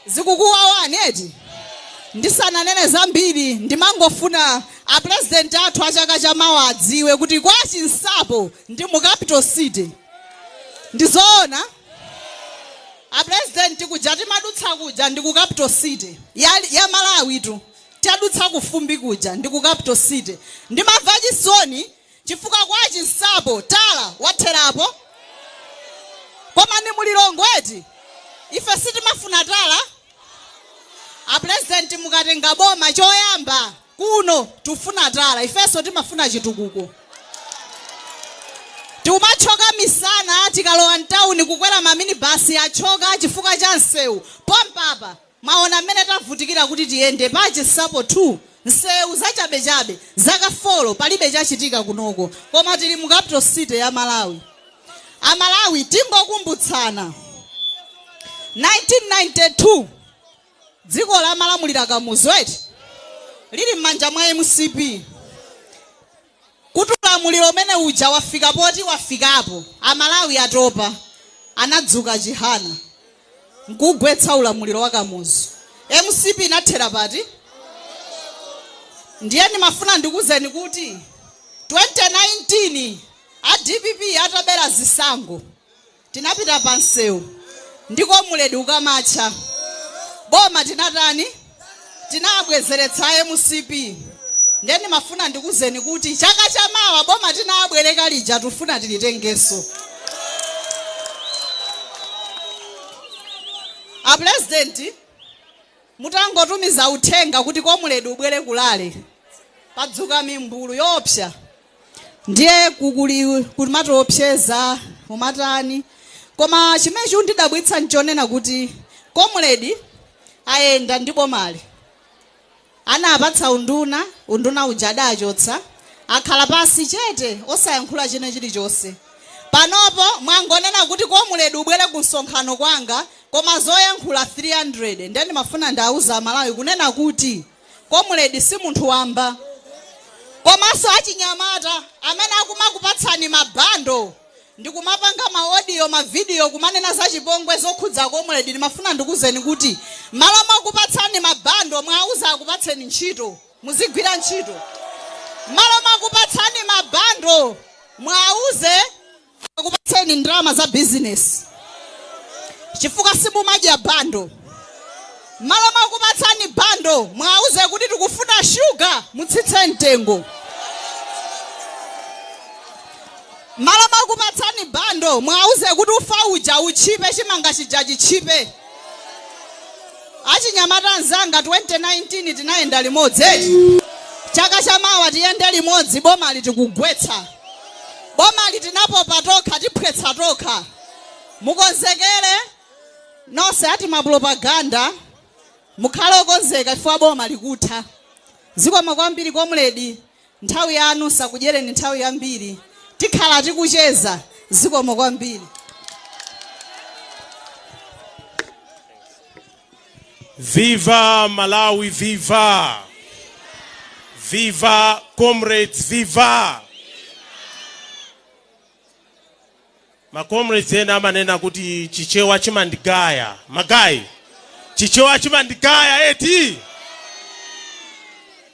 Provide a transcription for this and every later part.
Zikukuwawani eti? Ndisananene zambiri, ndimangofuna a president athu a chaka cha mawa adziwe kuti kwa Chinsapo ndi mu capital city. Ndizoona? A president, kuja timadutsa kuja ndi ku capital city ya Malawi tu. Tadutsa kufumbi kuja ndi ku capital city. Ndimamva chisoni chifukwa kwa Chinsapo tala watherapo. Koma ndi mu Lilongwe eti? Ife sitimafuna tala. A president, mukatenga boma, choyamba kuno tufuna tala. Ifenso timafuna chitukuko. Tikumachoka misana tikalowa mtawuni kukwera maminibasi, achoka chifukwa cha msewu. Pompapa mwaona mmene tavutikira kuti tiyende pa Chinsapo 2, msewu zachabechabe, zaka 4 palibe chachitika kunoko, koma tili mu capital city ya Malawi. Amalawi, tingokumbutsana, 1992 dziko lamalamulira Kamuzu eti, lili m'manja mwa MCP. Kuti ulamuliro umene uja wafika poti wafikapo, Amalawi atopa, anadzuka Chihana nkugwetsa ulamuliro wa Kamuzu. MCP inathera pati? Ndiye ndimafuna ndikuzeni kuti 2019 a DPP atabera zisankho, tinapita pa msewu ndi comrade ukamatcha boma, tinatani? Tinabwezeretsa MCP. Ndiye ndimafuna ndikuzeni kuti chaka chamawa boma tinabwereka lija tufuna tilitengenso. A president, mutangotumiza uthenga kuti comrade ubwere ku rally, padzuka mimbulu yoopsa. Ndiye kukuli kumatiopseza, umatani, koma chimene chikundidabwitsa nchonena kuti comrade ayenda ndi bomali, anapatsa unduna, unduna uja adachotsa, akhala pasi chete osayankhula chine chilichonse. Panopo mwangonena kuti comrade ubwere ku msonkhano kwanga, koma zoyankhula 300. Ndiye ndimafuna ndauza Amalawi kunena kuti comrade si munthu wamba. Komanso achinyamata amene akumakupatsani ma bundle ndikumapanga ma audio, ma video, kumanena za chipongwe zokhudza comrade, ndimafuna ndikuzeni kuti malo mwakupatsani ma bundle, mwauza akupatseni ntchito, muzigwira ntchito. Malo mwakupatsani ma bundle, mwauze akupatseni ndalama za bizinesi, chifukwa simumadya bundle. Malo mwakupatsani bundle, mwauze kuti tikufuna shuga mutsitse mtengo. Malo mwakupatsani bundle, mwauze kuti ufa uja uchipe, chimanga chija chichipe. Achinyamata anzanga, 2019 tinayenda limodzi eti? Chaka chamawa tiyende limodzi. Bomali tikugwetsa. Bomali tinapopa tokha, tiphwetsa tokha. Mukonzekere nonse ati ma propaganda, mukhale okonzeka chifukwa boma likutha. Zikomo kwambiri, comrade. Nthawi yanu sakudyereni nthawi yambiri, tikhala tikucheza. Zikomo kwambiri. Viva Malawi, viva! Viva comrades, viva! Ma comrades ena amanena kuti Chichewa chimandigaya. Ma guys, Chichewa chimandigaya eti?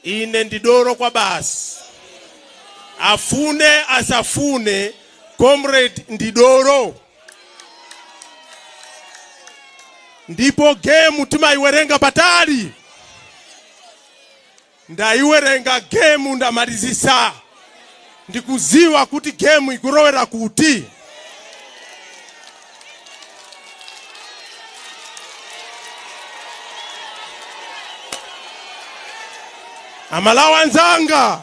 Ine ndidoro kwa basi. Afune asafune, comrade ndidoro. Ndipo game timayiwerenga patali. Ndayiwerenga game, ndamalizisa, ndikuziwa kuti game ikulowera kuti. Amalawi anzanga,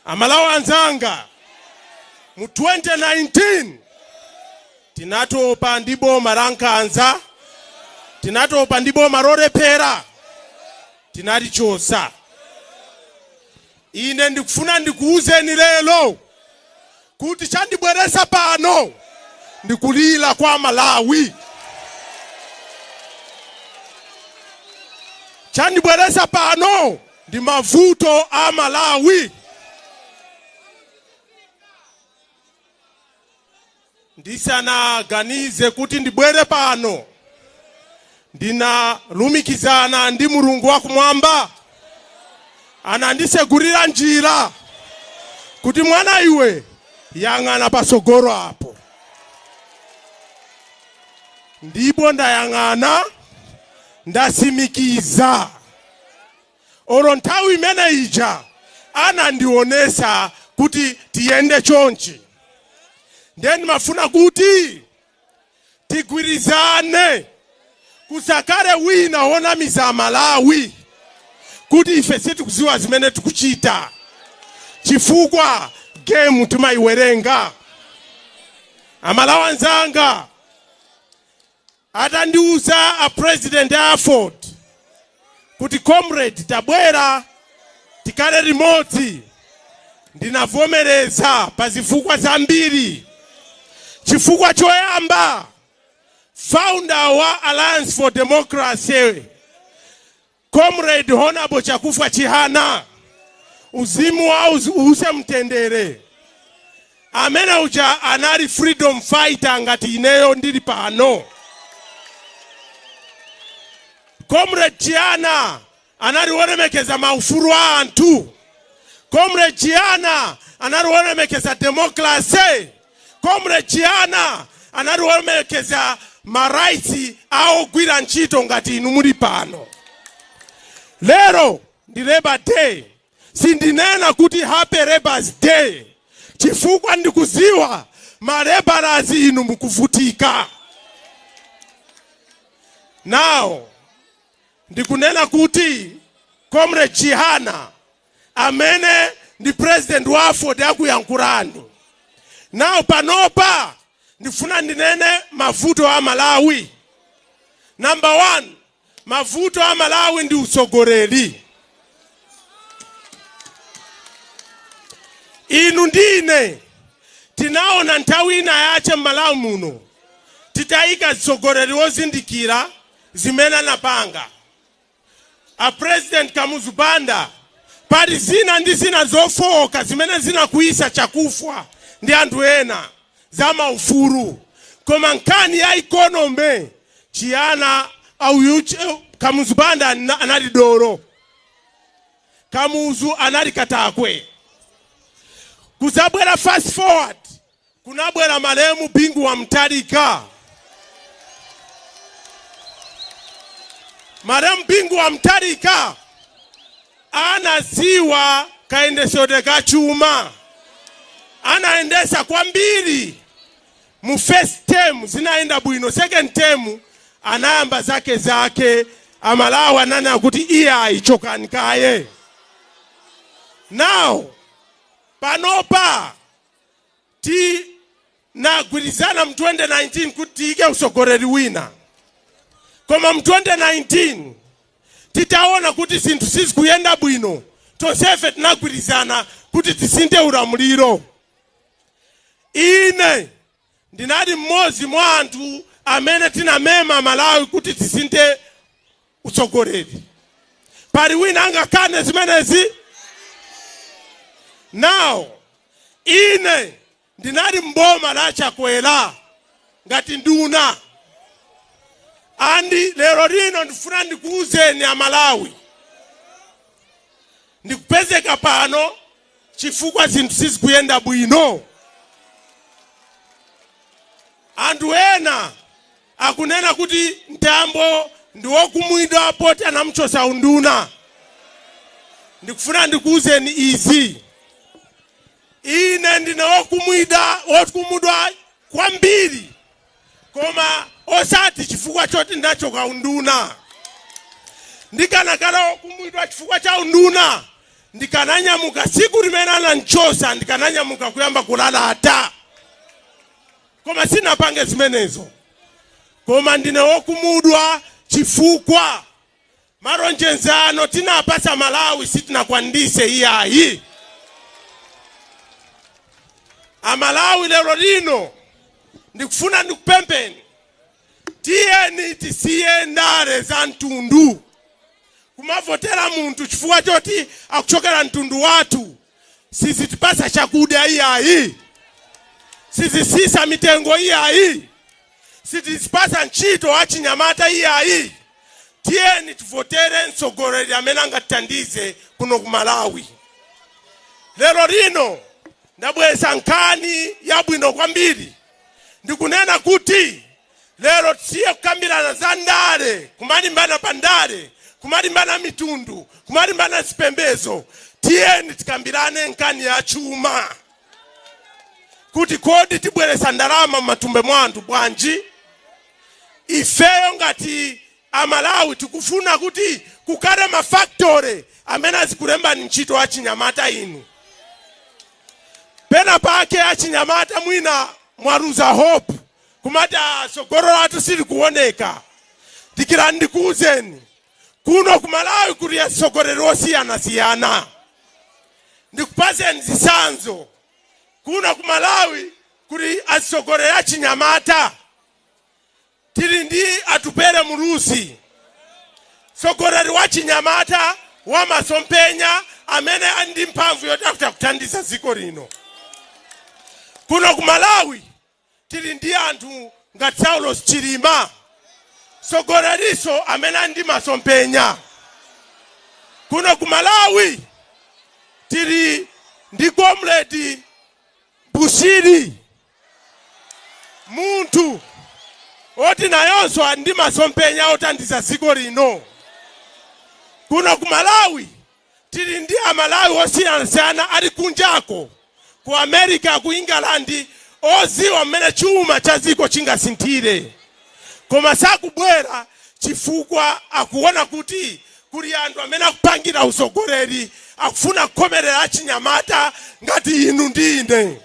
Amalawi anzanga, mu 2019 tinatopa ndi boma la nkhanza, tinatopa ndi boma lolephera, tinalichosa. Ine ndikufuna ndikuwuzeni lero kuti chandibweresa pano ndikulira kwa Malawi. Chandibweresa pano ndi mavuto a Malawi. Ndisanaganize kuti ndibwere pano, Ndinalumikizana ndi Mulungu wakumwamba, anandisegurira njira kuti, "Mwana iwe, yang'ana pasogolo apo." Ndipo ndayang'ana, ndasimikiza. Olo nthawi imene ija anandionesa kuti tiyende chonchi, ndiye ndimafuna kuti tigwirizane, kusakale wina wonamiza Malawi kuti ife sitikuziwa zimene tikuchita, chifukwa game timayiwerenga. Amalawi anzanga, atandiuza a president a AFORD kuti, "Comrade, tabwera tikale limodzi," ndinavomereza pa zifukwa zambiri. Chifukwa choyamba, founder wa Alliance for Democracy, Comrade Honorable Chakufwa Chihana, uzimu wa uuse mtendere, amene uja anali freedom fighter ngati ineyo ndili pano. Comrade Chihana anali wolemekeza maufulu a anthu. Comrade Chihana anali wolemekeza democracy. Comrade Chihana anali wolemekeza ma rights a ogwira ntchito ngati inu muli pano. Lero ndi Labor Day. Sindinena kuti happy Labours Day, chifukwa ndikuziwa ma laborers inu mukuvutika. Now ndikunena kuti Comrade Chihana, amene ndi president wa AFORD, akuyankhulani. Now panopa ndifuna ndinene mavuto a Malawi. Number one, mavuto a Malawi ndi utsogoleri. Inu ndine tinaona nthawi ina yache m'Malawi muno titayika mtsogoleri wozindikira, zimene anapanga a President Kamuzu Banda. Pali zina ndi zina zofowoka zimene zinakuisa Chakufwa ndi anthu ena za maufulu, koma nkhani ya economy, Chihana auyu, Kamuzu Banda anali dolo. Kamuzu anali katakwe. Kuzabwera fast forward, kunabwera malemu Bingu wa Mutharika. Malemu Bingu wa Mutharika anaziwa kayendesedwe ka chuma, anayendesa kwambiri. Mu first term zinayenda bwino, second term anayamba zake zake. Amalawi ananena kuti, "Iyayi, chokani kaye." Now panopa tinagwirizana mu 2019 kuti tiyike usogoleri wina, koma mu 2019 titaona kuti zinthu sizikuyenda bwino, tonsefe tinagwirizana kuti tisinthe ulamuliro. Ine ndinali mmodzi mwa anthu amene tinamema Malawi kuti tisinthe utsogoleri. Pali wina angakane zimenezi? Now ine ndinali mboma la Chakwera ngati nduna, and lero lino ndifuna ndikuwuzeni Amalawi, ndikupezeka pano chifukwa zinthu sizikuyenda bwino. Anthu ena akunena kuti Mtambo ndi wokhumudwa poti anamuchosa unduna. Ndikufuna ndikuwuzeni izi: ine ndine wokhumudwa, wokhumudwa kwambiri, koma osati chifukwa choti ndachoka unduna. Ndikanakhala wokhumudwa chifukwa cha unduna, ndikananyamuka tsiku limene ananchosa, ndikananyamuka kuyamba kulalata, koma sinapange zimenezo. Koma ndine wokhumudwa chifukwa malonjezano tinapasa Malawi sitinakwanise iyayi. Amalawi, lero lino ndikufuna ndikupempeni, tiyeni tisiye ndale za mtundu, kumavotera munthu chifukwa choti akuchokera mtundu wathu. Sizitipasa chakudya iyayi, sizisisa mitengo iyayi, sizitipasa ntchito achinyamata iyayi. Tiyeni tivotere mtsogoleri amene angatithandize kuno ku Malawi. Lero lino ndabweretsa nkhani yabwino kwambiri. Ndikunena kuti lero tisiye kukambirana za ndale, kumalimbana pa ndale, kumalimbana mitundu, kumalimbana zipembedzo. Tiyeni tikambirane nkhani ya chuma, kuti kodi tibweretsa ndalama m'matumba mwa anthu bwanji? Ifeyo ngati Amalawi tikufuna kuti kukhale mafactory amene azikulembani ntchito achinyamata inu. Pena pake achinyamata mwina mwaluza hope, kumati tsogolo lathu silikuoneka. Dikirani ndikuwuzeni, kuno ku Malawi kuli atsogoleri osiyanasiyana. Ndikupaseni zitsanzo. Kuno ku Malawi kuli atsogoleri achinyamata. Tili ndi Atupele Muluzi, mtsogoleri wa chinyamata wa masomphenya amene ali ndi mphamvu yoti akutha kuthandiza dziko lino. Kuno ku Malawi tili ndi anthu ngati Saulos Chilima, mtsogoleriso amene ali ndi masomphenya. Kuno ku Malawi tili ndi Comrade Bushiri, munthu oti nayonso ali ndi masomphenya othandiza dziko lino. Kuno ku Malawi tili ndi Amalawi osiyanasiyana ali kunjako, ku America, ku England, oziwa mmene chuma cha dziko chingasinthire, koma sakubwera chifukwa akuona kuti kuli anthu amene akupangira usogoleri, akufuna kukhomerera achinyamata ngati inu ndi ine.